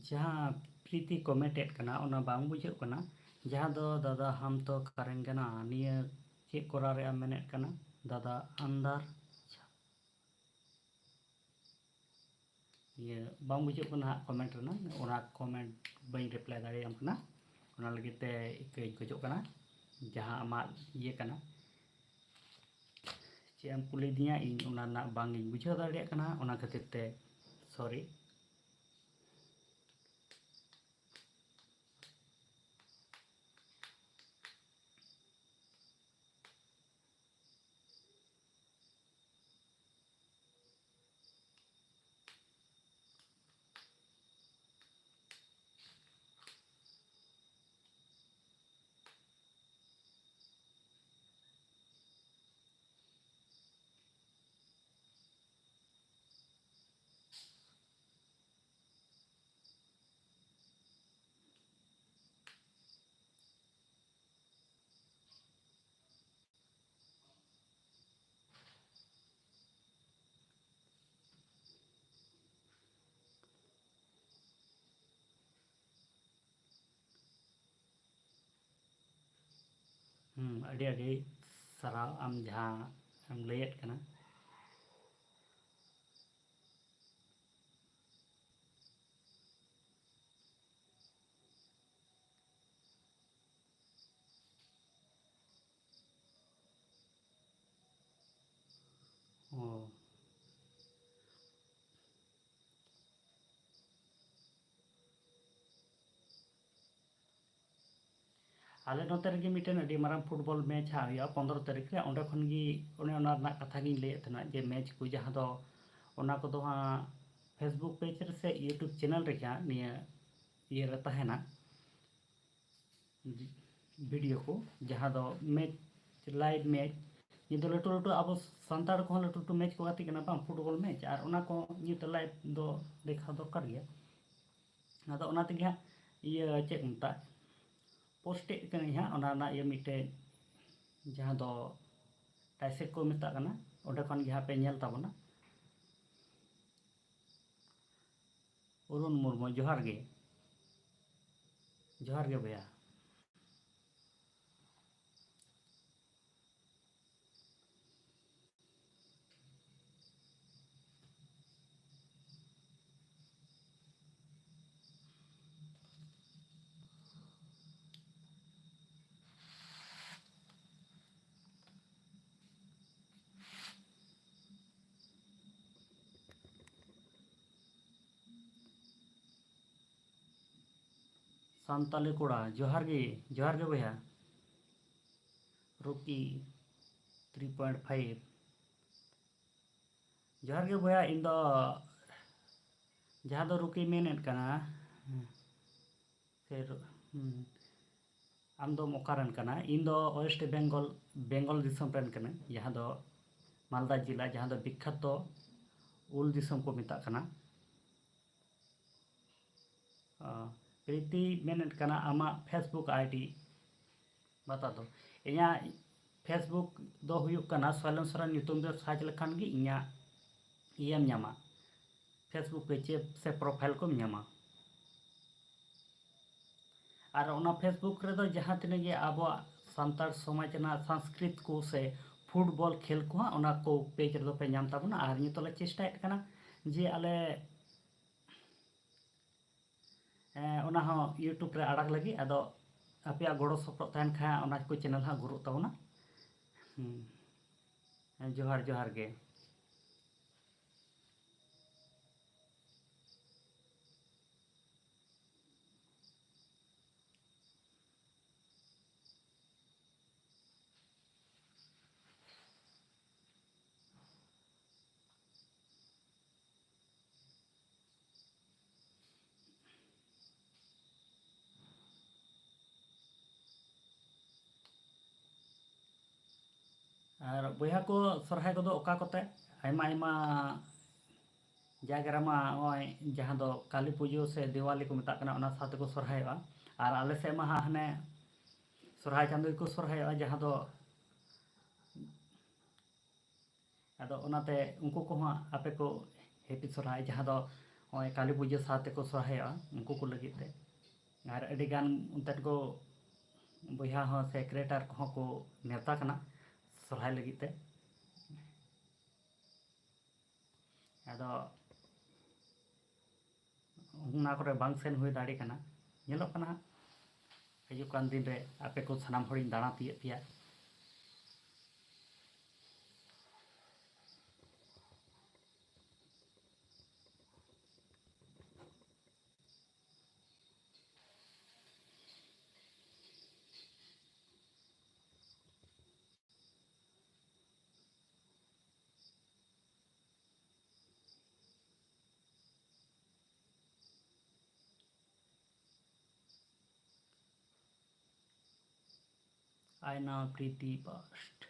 ᱡᱟᱦᱟᱸ ᱯᱨᱤᱛᱤ ᱠᱚᱢᱮᱱᱴ ᱮᱫ ᱠᱟᱱᱟ, ᱚᱱᱟ ᱵᱟᱝ ᱵᱩᱡᱷᱟᱹᱜ ᱠᱟᱱᱟ᱾ ᱡᱟᱦᱟᱸ ᱫᱚ ᱫᱟᱫᱟ ᱦᱟᱢ ᱛᱚ ᱠᱟᱨᱮᱱ ᱠᱟᱱᱟ, ᱱᱤᱭᱟᱹ ᱪᱮᱫ ᱠᱚᱨᱟᱣ ᱨᱮᱭᱟᱜ ᱮᱢ ᱢᱮᱱᱮᱫ ᱠᱟᱱᱟ ᱫᱟᱫᱟ ᱟᱱᱫᱟᱨ? ᱱᱤᱭᱟᱹ ᱵᱟᱝ ᱵᱩᱡᱷᱟᱹᱜ ᱠᱟᱱᱟ ᱦᱟᱸᱜ ᱠᱚᱢᱮᱱᱴ ᱨᱮᱱᱟᱜ, ᱚᱱᱟ ᱠᱚᱢᱮᱱᱴ ᱵᱟᱹᱧ ᱨᱤᱯᱞᱟᱭ ᱫᱟᱲᱮᱭᱟᱢ ᱠᱟᱱᱟ᱾ ᱚᱱᱟ ᱞᱟᱹᱜᱤᱫ ᱛᱮ ᱤᱠᱟᱹᱧ ᱠᱷᱚᱡᱚᱜ ᱠᱟᱱᱟ, ᱡᱟᱦᱟᱸ ᱟᱢᱟᱜ ᱤᱭᱟᱹ ᱠᱟᱱᱟ, ᱪᱮᱫ ᱮᱢ ᱠᱩᱞᱤᱫᱤᱧᱟ, ᱤᱧ ᱚᱱᱟ ᱨᱮᱱᱟᱜ ᱵᱟᱝ ᱤᱧ ᱵᱩᱡᱷᱟᱹᱣ ᱫᱟᱲᱮᱭᱟᱜ ᱠᱟᱱᱟ, ᱚᱱᱟ ᱠᱷᱟᱹᱛᱤᱨ ᱛᱮ ᱥᱚᱨᱤ᱾ ᱦᱩᱸ, ᱟᱹᱰᱤ ᱟᱹᱰᱤ ᱥᱟᱨᱦᱟᱣ ᱟᱢ ᱡᱟᱦᱟᱸ ᱮᱢ ᱞᱟᱹᱭᱮᱫ ᱠᱟᱱᱟ᱾ ᱚ᱾ ᱟᱞᱮ ᱱᱚᱛᱮ ᱨᱮᱜᱮ ᱢᱤᱫᱴᱮᱱ ᱟᱹᱰᱤ ᱢᱟᱨᱟᱝ ᱯᱷᱩᱴᱵᱚᱞ ᱢᱮᱪ ᱦᱟᱸᱜ ᱦᱩᱭᱩᱜᱼᱟ ᱯᱚᱱᱫᱽᱨᱚ ᱛᱟᱹᱨᱤᱠᱷ ᱨᱮ᱾ ᱚᱸᱰᱮ ᱠᱷᱚᱱ ᱜᱮ ᱚᱱᱮ ᱚᱱᱟ ᱨᱮᱱᱟᱜ ᱠᱟᱛᱷᱟ ᱜᱤᱧ ᱞᱟᱹᱭᱮᱫ ᱛᱟᱦᱮᱱᱟ, ᱡᱮ ᱢᱮᱪ ᱠᱚ ᱡᱟᱦᱟᱸ ᱫᱚ, ᱚᱱᱟ ᱠᱚᱫᱚ ᱦᱟᱸᱜ Facebook ᱯᱮᱡᱽ ᱨᱮ ᱥᱮ YouTube ᱪᱮᱱᱮᱞ ᱨᱮᱜᱮ ᱦᱟᱸᱜ ᱱᱤᱭᱟᱹ ᱤᱭᱟᱹ ᱨᱮ ᱛᱟᱦᱮᱱᱟ᱾ ᱵᱷᱤᱰᱤᱭᱳ ᱠᱚ, ᱡᱟᱦᱟᱸ ᱫᱚ ᱢᱮᱪ, ᱞᱟᱭᱤᱵᱷ ᱢᱮᱪ, ᱱᱤᱛ ᱫᱚ ᱞᱟᱹᱴᱩ ᱞᱟᱹᱴᱩ ᱟᱵᱚ ᱥᱟᱱᱛᱟᱲ ᱠᱚᱦᱚᱸ ᱞᱟᱹᱴᱩ ᱞᱟᱹᱴᱩ ᱢᱮᱪ ᱠᱚ ᱜᱟᱛᱮᱜ ᱠᱟᱱᱟ ᱵᱟᱝ, ᱯᱷᱩᱴᱵᱚᱞ ᱢᱮᱪ, ᱟᱨ ᱚᱱᱟ ᱠᱚ ᱱᱤᱛ ᱞᱟᱭᱤᱵᱷ ᱫᱚ ᱫᱮᱠᱷᱟᱣ ᱫᱚᱨᱠᱟᱨ ᱜᱮᱭᱟ᱾ ᱟᱫᱚ ᱚᱱᱟ ᱛᱮᱜᱮ ᱦᱟᱸᱜ ᱤᱭᱟᱹ ᱪᱮᱫ ᱠᱚ ᱢᱮᱛᱟᱜ, ᱯᱳᱥᱴᱮᱫ ᱠᱟᱹᱱᱟᱹᱧ ᱦᱟᱸᱜ ᱚᱱᱟ ᱨᱮᱱᱟᱜ ᱤᱭᱟᱹ ᱢᱤᱫᱴᱮᱡ, ᱡᱟᱦᱟᱸ ᱫᱚ ᱴᱟᱭᱥᱮᱠ ᱠᱚ ᱢᱮᱛᱟᱜ ᱠᱟᱱᱟ, ᱚᱸᱰᱮ ᱠᱷᱚᱱ ᱜᱮ ᱦᱟᱸᱜ ᱯᱮ ᱧᱮᱞ ᱛᱟᱵᱚᱱᱟ᱾ ᱚᱨᱩᱱ ᱢᱩᱨᱢᱩ, ᱡᱚᱦᱟᱨ ᱜᱮ᱾ ᱡᱚᱦᱟᱨ ᱜᱮ ᱵᱚᱭᱦᱟ᱾ ᱥᱟᱱᱛᱟᱞᱤ ᱠᱚᱲᱟ, ᱡᱚᱦᱟᱨ ᱜᱮ, ᱡᱚᱦᱟᱨ ᱜᱮ ᱵᱚᱭᱦᱟ᱾ ᱨᱩᱠᱤ three point five᱾ ᱡᱚᱦᱟᱨ ᱜᱮ ᱵᱚᱭᱦᱟ, ᱤᱧ ᱫᱚ ᱡᱟᱦᱟᱸ ᱫᱚ ᱨᱩᱠᱤ ᱢᱮᱱᱮᱫ ᱠᱟᱱᱟ, ᱥᱮ ᱨᱩ-, ᱦᱩᱸ᱾ ᱟᱢ ᱫᱚᱢ ᱚᱠᱟ ᱨᱮᱱ ᱠᱟᱱᱟ? ᱤᱧ ᱫᱚ West Bengal, ᱵᱮᱝᱜᱚᱞ ᱫᱤᱥᱚᱢ ᱨᱮᱱ ᱠᱟᱹᱱᱟᱹᱧ, ᱡᱟᱦᱟᱸ ᱫᱚ ᱢᱟᱞᱫᱟ ᱡᱮᱞᱟ, ᱡᱟᱦᱟᱸ ᱫᱚ ᱵᱤᱠᱠᱷᱟᱛᱚ ᱩᱞ ᱫᱤᱥᱚᱢ ᱠᱚ ᱢᱮᱛᱟᱜ ᱠᱟᱱᱟ᱾ ᱚ, ᱯᱨᱤᱛᱤ ᱢᱮᱱᱮᱫ ᱠᱟᱱᱟ, ᱟᱢᱟᱜ Facebook ID ᱵᱟᱛᱟ ᱫᱚ᱾ ᱤᱧᱟᱹᱜ Facebook ᱫᱚ ᱦᱩᱭᱩᱜ ᱠᱟᱱᱟ ᱥᱚᱭᱞᱚᱱ ᱥᱚᱨᱮᱱ ᱧᱩᱛᱩᱢ ᱨᱮ search ᱞᱮᱠᱷᱟᱱ ᱜᱮ ᱤᱧᱟᱹᱜ ᱤᱭᱟᱹᱢ ᱧᱟᱢᱟ, Facebook page ᱥᱮ profile ᱠᱚᱢ ᱧᱟᱢᱟ᱾ ᱟᱨ ᱚᱱᱟ Facebook ᱨᱮᱫᱚ ᱡᱟᱦᱟᱸ ᱛᱤᱱᱟᱹᱜ ᱜᱮ ᱟᱵᱚᱣᱟᱜ ᱥᱟᱱᱛᱟᱲ ᱥᱚᱢᱟᱡᱽ ᱨᱮᱱᱟᱜ ᱥᱟᱝᱥᱠᱨᱤᱛ ᱠᱚ ᱥᱮ ᱯᱷᱩᱴᱵᱚᱞ ᱠᱷᱮᱞ ᱠᱚᱦᱚᱸ ᱚᱱᱟ ᱠᱚ page ᱨᱮᱫᱚ ᱯᱮ ᱧᱟᱢ ᱛᱟᱵᱚᱱᱟ᱾ ᱟᱨ ᱱᱤᱛᱚᱜ ᱞᱮ ᱪᱮᱥᱴᱟᱭᱮᱫ ᱠᱟᱱᱟ ᱡᱮ ᱟᱞᱮ, ᱮᱸ, ᱚᱱᱟ ᱦᱚᱸ YouTube ᱨᱮ ᱟᱲᱟᱜ ᱞᱟᱹᱜᱤᱫ᱾ ᱟᱫᱚ ᱟᱯᱮᱭᱟᱜ ᱜᱚᱲᱚ ᱥᱚᱯᱚᱦᱚᱫ ᱛᱟᱦᱮᱱ ᱠᱷᱟᱱ ᱚᱱᱟ ᱠᱚ channel ᱦᱟᱸᱜ ᱜᱨᱳᱜ ᱛᱟᱵᱚᱱᱟ᱾ ᱦᱩᱸ᱾ ᱡᱚᱦᱟᱨ, ᱡᱚᱦᱟᱨ ᱜᱮ᱾ ᱟᱨ ᱵᱚᱭᱦᱟ ᱠᱚ, ᱥᱚᱨᱦᱟᱭ ᱠᱚᱫᱚ ᱚᱠᱟ ᱠᱚᱛᱮ? ᱟᱭᱢᱟ ᱟᱭᱢᱟ ᱡᱟᱭᱜᱟ ᱨᱮᱢᱟ ᱱᱚᱜᱼᱚᱭ ᱡᱟᱦᱟᱸ ᱫᱚ ᱠᱟᱹᱞᱤ ᱯᱩᱡᱟᱹ ᱥᱮ ᱫᱤᱣᱟᱞᱤ ᱠᱚ ᱢᱮᱛᱟᱜ ᱠᱟᱱᱟ, ᱚᱱᱟ ᱥᱟᱶ ᱛᱮᱠᱚ ᱥᱚᱨᱦᱟᱭᱚᱜᱼᱟ᱾ ᱟᱨ ᱟᱞᱮ ᱥᱮᱫ ᱢᱟ ᱦᱟᱸᱜ ᱦᱟᱱᱮ ᱥᱚᱨᱦᱟᱭ ᱪᱟᱸᱫᱳ ᱜᱮᱠᱚ ᱥᱚᱨᱦᱟᱭᱚᱜᱼᱟ, ᱡᱟᱦᱟᱸ ᱫᱚ, ᱟᱫᱚ ᱚᱱᱟᱛᱮ ᱩᱱᱠᱩ ᱠᱚᱦᱚᱸ ᱟᱯᱮ ᱠᱚ happy ᱥᱚᱨᱦᱟᱭ, ᱡᱟᱦᱟᱸ ᱫᱚ ᱱᱚᱜᱼᱚᱭ ᱠᱟᱹᱞᱤ ᱯᱩᱡᱟᱹ ᱥᱟᱶ ᱛᱮᱠᱚ ᱥᱚᱨᱦᱟᱭᱚᱜᱼᱟ, ᱩᱱᱠᱩ ᱠᱚ ᱞᱟᱹᱜᱤᱫ ᱛᱮ᱾ ᱟᱨ ᱟᱹᱰᱤ ᱜᱟᱱ ᱚᱱᱛᱮᱱ ᱠᱚ ᱵᱚᱭᱦᱟ ᱦᱚᱸ ᱥᱮ creator ᱠᱚᱦᱚᱸ ᱠᱚ ᱱᱮᱣᱛᱟ ᱠᱟᱱᱟ ᱥᱚᱨᱦᱟᱭ ᱞᱟᱹᱜᱤᱫ ᱛᱮ᱾ ᱟᱫᱚ ᱚᱱᱟ ᱠᱚᱨᱮ ᱵᱟᱝ ᱥᱮᱱ ᱦᱩᱭ ᱫᱟᱲᱮ ᱠᱟᱱᱟ᱾ ᱧᱮᱞᱚᱜ ᱠᱟᱱᱟ ᱦᱟᱸᱜ ᱦᱤᱡᱩᱜ ᱠᱟᱱ ᱫᱤᱱ ᱨᱮ ᱟᱯᱮ ᱠᱚ ᱥᱟᱱᱟᱢ ᱦᱚᱲᱤᱧ ᱫᱟᱬᱟ ᱛᱤᱭᱳᱜ ᱯᱮᱭᱟ᱾ I know Preeti Bast.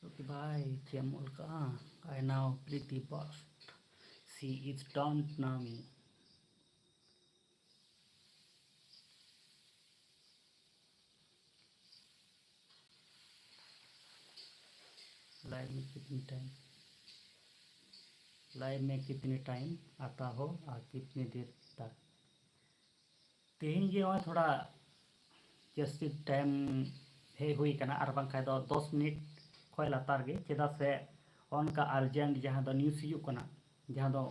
Okay, bye. ᱪᱮᱫ ᱮᱢ ᱚᱞ ᱠᱟᱜᱼᱟ? I know Preeti Bast. She is don't know me. Live में कितनी टाइम लाइव में कितनी टाइम आता हो और कितनी देर तक? ᱛᱮᱦᱮᱧ ᱜᱮ ᱱᱚᱜᱼᱚᱭ ᱛᱷᱚᱲᱟ ᱡᱟᱹᱥᱛᱤ ᱴᱟᱭᱤᱢ ᱦᱮᱡ ᱦᱩᱭ ᱠᱟᱱᱟ, ᱟᱨ ᱵᱟᱝᱠᱷᱟᱱ ᱫᱚ ᱫᱚᱥ ᱢᱤᱱᱤᱴ ᱠᱷᱚᱱ ᱞᱟᱛᱟᱨ ᱜᱮ, ᱪᱮᱫᱟᱜ ᱥᱮ ᱚᱱᱠᱟ ᱟᱨᱡᱮᱱᱴ ᱡᱟᱦᱟᱸ ᱫᱚ ᱱᱤᱭᱩᱡᱽ ᱦᱤᱡᱩᱜ ᱠᱟᱱᱟ, ᱡᱟᱦᱟᱸ ᱫᱚ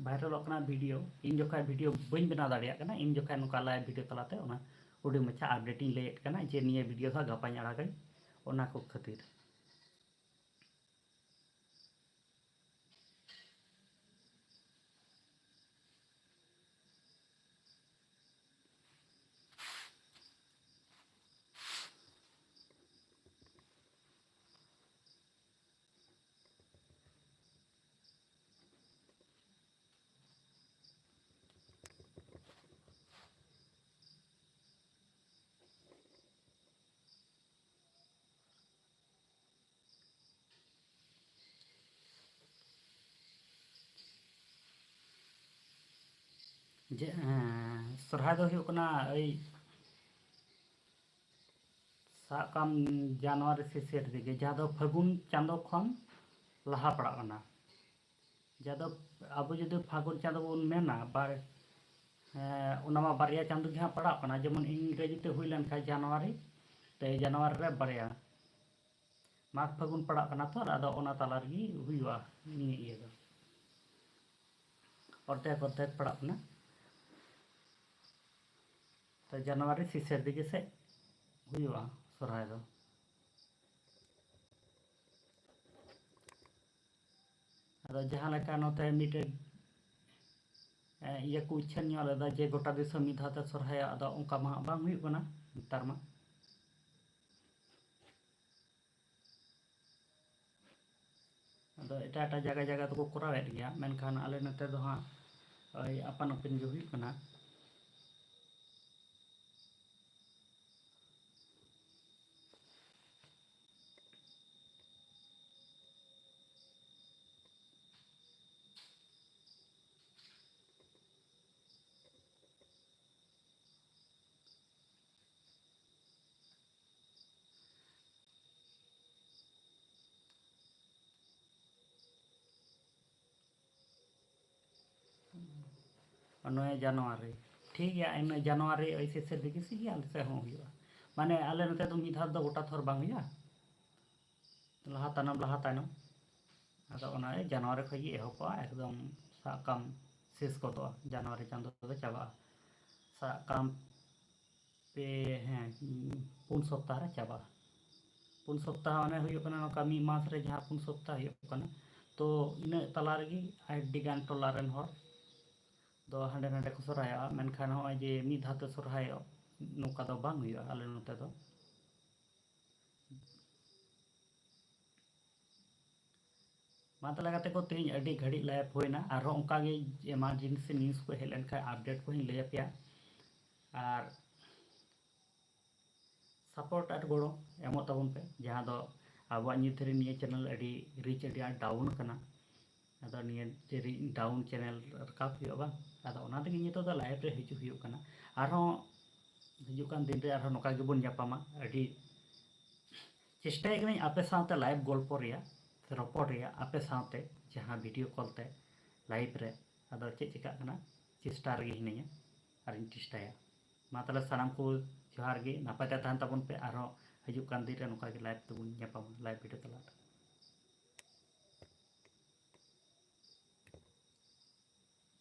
ᱵᱷᱟᱭᱨᱟᱞᱚᱜ ᱠᱟᱱᱟ ᱵᱷᱤᱰᱤᱭᱳ, ᱤᱧ ᱡᱚᱠᱷᱟᱡ ᱵᱷᱤᱰᱤᱭᱳ ᱵᱟᱹᱧ ᱵᱮᱱᱟᱣ ᱫᱟᱲᱮᱭᱟᱜ ᱠᱟᱱᱟ, ᱤᱧ ᱡᱚᱠᱷᱟᱡ ᱱᱚᱝᱠᱟ ᱞᱟᱭᱤᱵᱷ ᱵᱷᱤᱰᱤᱭᱳ ᱛᱟᱞᱟᱛᱮ ᱚᱱᱟ ᱦᱩᱰᱤᱧ ᱢᱟᱪᱷᱟ ᱟᱯᱰᱮᱴ ᱤᱧ ᱞᱟᱹᱭᱮᱫ ᱠᱟᱱᱟ ᱡᱮ ᱱᱤᱭᱟᱹ ᱵᱷᱤᱰᱤᱭᱳ ᱫᱚ ᱜᱟᱯᱟᱧ ᱟᱲᱟᱜᱟᱹᱧ, ᱚᱱᱟ ᱠᱚ ᱠᱷᱟᱹᱛᱤᱨ᱾ ᱡᱮ, ᱦᱮᱸ, ᱥᱚᱨᱦᱟᱭ ᱫᱚ ᱦᱩᱭᱩᱜ ᱠᱟᱱᱟ ᱳᱭ, ᱥᱟᱵ ᱠᱟᱜ ᱢᱮ, ᱡᱟᱱᱩᱣᱟᱨᱤ ᱥᱮᱥᱮᱨ ᱨᱮᱜᱮ, ᱡᱟᱦᱟᱸ ᱫᱚ ᱯᱷᱟᱹᱜᱩᱱ ᱪᱟᱸᱫᱳ ᱠᱷᱚᱱ ᱞᱟᱦᱟ ᱯᱟᱲᱟᱜ ᱠᱟᱱᱟ, ᱡᱟᱦᱟᱸ ᱫᱚ ᱟᱵᱚ ᱡᱩᱫᱤ ᱯᱷᱟᱹᱜᱩᱱ ᱪᱟᱸᱫᱚ ᱵᱚᱱ ᱢᱮᱱᱟ, ᱵᱟᱨ-, ᱦᱮᱸ, ᱚᱱᱟ ᱢᱟ ᱵᱟᱨᱭᱟ ᱪᱟᱸᱫᱚ ᱜᱮ ᱦᱟᱸᱜ ᱯᱟᱲᱟᱜ ᱠᱟᱱᱟ, ᱡᱮᱢᱚᱱ ᱤᱝᱨᱮᱡᱤ ᱛᱮ ᱦᱩᱭ ᱞᱮᱱᱠᱷᱟᱱ ᱡᱟᱱᱩᱣᱟᱨᱤ, ᱛᱮ ᱡᱟᱱᱩᱣᱟᱨᱤ ᱨᱮ ᱵᱟᱨᱭᱟ, ᱢᱟᱜᱽ ᱯᱷᱟᱹᱜᱩᱱ ᱯᱟᱲᱟᱜ ᱠᱟᱱᱟ ᱛᱚ, ᱟᱫᱚ ᱚᱱᱟ ᱛᱟᱞᱟ ᱨᱮᱜᱮ ᱦᱩᱭᱩᱜᱼᱟ ᱱᱤᱭᱟᱹ ᱤᱭᱟᱹ ᱫᱚ, ᱚᱨᱫᱷᱮᱠ ᱚᱨᱫᱷᱮᱠ ᱯᱟᱲᱟᱜ ᱠᱟᱱᱟ᱾ ᱛᱚ ᱡᱟᱱᱩᱣᱟᱨᱤ ᱥᱮᱥᱮᱨ ᱫᱤᱠᱮ ᱥᱮᱫ ᱦᱩᱭᱩᱜᱼᱟ ᱥᱚᱨᱦᱟᱭ ᱫᱚ᱾ ᱟᱫᱚ ᱡᱟᱦᱟᱸ ᱞᱮᱠᱟ ᱱᱚᱛᱮ ᱢᱤᱫᱴᱮᱡ, ᱮ, ᱤᱭᱟᱹ ᱠᱚ ᱩᱪᱷᱟᱹᱱ ᱧᱚᱜ ᱞᱮᱫᱟ ᱡᱮ ᱜᱚᱴᱟ ᱫᱤᱥᱚᱢ ᱢᱤᱫ ᱫᱷᱟᱣ ᱛᱮ ᱥᱚᱨᱦᱟᱭᱚᱜ, ᱟᱫᱚ ᱚᱱᱠᱟ ᱢᱟ ᱦᱟᱸᱜ ᱵᱟᱝ ᱦᱩᱭᱩᱜ ᱠᱟᱱᱟ ᱱᱮᱛᱟᱨ ᱢᱟ᱾ ᱟᱫᱚ ᱮᱴᱟᱜ ᱮᱴᱟᱜ ᱡᱟᱭᱜᱟ ᱡᱟᱭᱜᱟ ᱫᱚᱠᱚ ᱠᱚᱨᱟᱣᱮᱫ ᱜᱮᱭᱟ, ᱢᱮᱱᱠᱷᱟᱱ ᱟᱞᱮ ᱱᱚᱛᱮ ᱫᱚ ᱦᱟᱸᱜ ᱳᱭ ᱟᱯᱟᱱ ᱟᱹᱯᱤᱱ ᱜᱮ ᱦᱩᱭᱩᱜ ᱠᱟᱱᱟ᱾ ᱱᱚᱭ ᱡᱟᱱᱩᱣᱟᱨᱤ᱾ ᱴᱷᱤᱠ ᱜᱮᱭᱟ, ᱤᱱᱟᱹ ᱡᱟᱱᱩᱣᱟᱨᱤ ᱳᱭ ᱥᱮᱥᱮᱨ ᱫᱤᱠᱮ ᱥᱮᱫ ᱜᱮ ᱟᱞᱮ ᱥᱮᱫ ᱦᱚᱸ ᱦᱩᱭᱩᱜᱼᱟ᱾ ᱢᱟᱱᱮ ᱟᱞᱮ ᱱᱚᱛᱮ ᱫᱚ ᱢᱤᱫ ᱫᱷᱟᱣ ᱫᱚ ᱜᱚᱴᱟ ᱛᱷᱚᱨ ᱵᱟᱝ ᱦᱩᱭᱩᱜᱼᱟ, ᱞᱟᱦᱟ ᱛᱟᱭᱱᱚᱢ, ᱞᱟᱦᱟ ᱛᱟᱭᱱᱚᱢ᱾ ᱟᱫᱚ ᱚᱱᱟ ᱡᱟᱱᱩᱣᱟᱨᱤ ᱠᱷᱚᱱ ᱜᱮ ᱮᱦᱚᱵᱚᱜᱼᱟ, ᱮᱠᱫᱚᱢ ᱥᱟᱵ ᱠᱟᱢ ᱥᱮᱥ ᱜᱚᱫᱚᱜᱼᱟ, ᱡᱟᱱᱩᱣᱟᱨᱤ ᱪᱟᱸᱫᱚ ᱫᱚ ᱪᱟᱵᱟᱜᱼᱟ᱾ ᱥᱟᱵ ᱠᱟᱢ ᱯᱮ, ᱦᱮᱸ, ᱯᱩᱱ ᱥᱚᱯᱛᱟᱦᱚ ᱨᱮ ᱪᱟᱵᱟᱜᱼᱟ᱾ ᱯᱩᱱ ᱥᱚᱯᱛᱟᱦᱚ ᱢᱟᱱᱮ ᱦᱩᱭᱩᱜ ᱠᱟᱱᱟ ᱱᱚᱝᱠᱟ ᱢᱤᱫ ᱢᱟᱥ ᱨᱮ ᱡᱟᱦᱟᱸ ᱯᱩᱱ ᱥᱚᱯᱛᱟᱦᱚ ᱦᱩᱭᱩᱜ ᱠᱟᱱᱟ, ᱛᱚ ᱤᱱᱟᱹᱜ ᱛᱟᱞᱟ ᱨᱮᱜᱮ ᱟᱹᱰᱤ ᱜᱟᱱ ᱴᱚᱞᱟ ᱨᱮᱱ ᱦᱚᱲ ᱫᱚ ᱦᱟᱸᱰᱮ ᱱᱟᱰᱮ ᱠᱚ ᱥᱚᱨᱦᱟᱭᱚᱜᱼᱟ᱾ ᱢᱮᱱᱠᱷᱟᱱ ᱱᱚᱜᱼᱚᱭ ᱡᱮ ᱢᱤᱫ ᱫᱷᱟᱣ ᱛᱮ ᱥᱚᱨᱦᱟᱭᱚᱜ, ᱱᱚᱝᱠᱟ ᱫᱚ ᱵᱟᱝ ᱦᱩᱭᱩᱜᱼᱟ ᱟᱞᱮ ᱱᱚᱛᱮ ᱫᱚ᱾ ᱢᱟ ᱛᱟᱦᱚᱞᱮ ᱜᱟᱛᱮ ᱠᱚ, ᱛᱮᱦᱮᱧ ᱟᱹᱰᱤ ᱜᱷᱟᱹᱲᱤᱡ live ᱦᱩᱭᱱᱟ, ᱟᱨᱦᱚᱸ ᱚᱱᱠᱟᱜᱮ emergency news ᱠᱚ ᱦᱮᱡ ᱞᱮᱱᱠᱷᱟᱱ update ᱠᱚᱦᱚᱸᱧ ᱞᱟᱹᱭ ᱟᱯᱮᱭᱟ᱾ ᱟᱨ support ᱟᱨ ᱜᱚᱲᱚ ᱮᱢᱚᱜ ᱛᱟᱵᱚᱱ ᱯᱮ, ᱡᱟᱦᱟᱸ ᱫᱚ ᱟᱵᱚᱣᱟᱜ ᱱᱤᱛ ᱫᱷᱟᱹᱨᱤᱡ ᱱᱤᱭᱟᱹ channel ᱟᱹᱰᱤ reach ᱟᱹᱰᱤ ᱟᱸᱴ down ᱠᱟᱱᱟ᱾ ᱟᱫᱚ ᱱᱤᱭᱟᱹ ᱡᱮ ᱨᱤ-, down channel ᱨᱟᱠᱟᱵ ᱦᱩᱭᱩᱜᱼᱟ ᱵᱟᱝ, ᱟᱫᱚ ᱚᱱᱟ ᱛᱮᱜᱮ ᱱᱤᱛᱚᱜ ᱫᱚ live ᱨᱮ ᱦᱤᱡᱩᱜ ᱦᱩᱭᱩᱜ ᱠᱟᱱᱟ᱾ ᱟᱨᱦᱚᱸ ᱦᱤᱡᱩᱜ ᱠᱟᱱ ᱫᱤᱱ ᱨᱮ ᱟᱨᱦᱚᱸ ᱱᱚᱝᱠᱟ ᱜᱮᱵᱚᱱ ᱧᱟᱯᱟᱢᱟ᱾ ᱟᱹᱰᱤ ᱪᱮᱥᱴᱟᱭᱮᱫ ᱠᱟᱹᱱᱟᱹᱧ ᱟᱯᱮ ᱥᱟᱶᱛᱮ live ᱜᱚᱞᱯᱚ ᱨᱮᱭᱟᱜ, ᱥᱮ ᱨᱚᱯᱚᱲ ᱨᱮᱭᱟᱜ ᱟᱯᱮ ᱥᱟᱶᱛᱮ, ᱡᱟᱦᱟᱸ video call ᱛᱮ᱾ live ᱨᱮ᱾ ᱟᱫᱚ ᱪᱮᱫ ᱪᱮᱠᱟᱜ ᱠᱟᱱᱟ, ᱪᱮᱥᱴᱟ ᱨᱮᱜᱮ ᱦᱤᱱᱟᱹᱧᱟ ᱟᱨᱤᱧ ᱪᱮᱥᱴᱟᱭᱟ᱾ ᱢᱟ ᱛᱟᱦᱚᱞᱮ ᱥᱟᱱᱟᱢ ᱠᱚ ᱡᱚᱦᱟᱨ ᱜᱮ, ᱱᱟᱯᱟᱭ ᱛᱮ ᱛᱟᱦᱮᱱ ᱛᱟᱵᱚᱱ ᱯᱮ᱾ ᱟᱨᱦᱚᱸ ᱦᱤᱡᱩᱜ ᱠᱟᱱ ᱫᱤᱱ ᱨᱮ ᱱᱚᱝᱠᱟ ᱜᱮ live ᱛᱮᱵᱚᱱ ᱧᱟᱯᱟᱢᱟ, live video ᱛᱟᱞᱟᱛᱮ᱾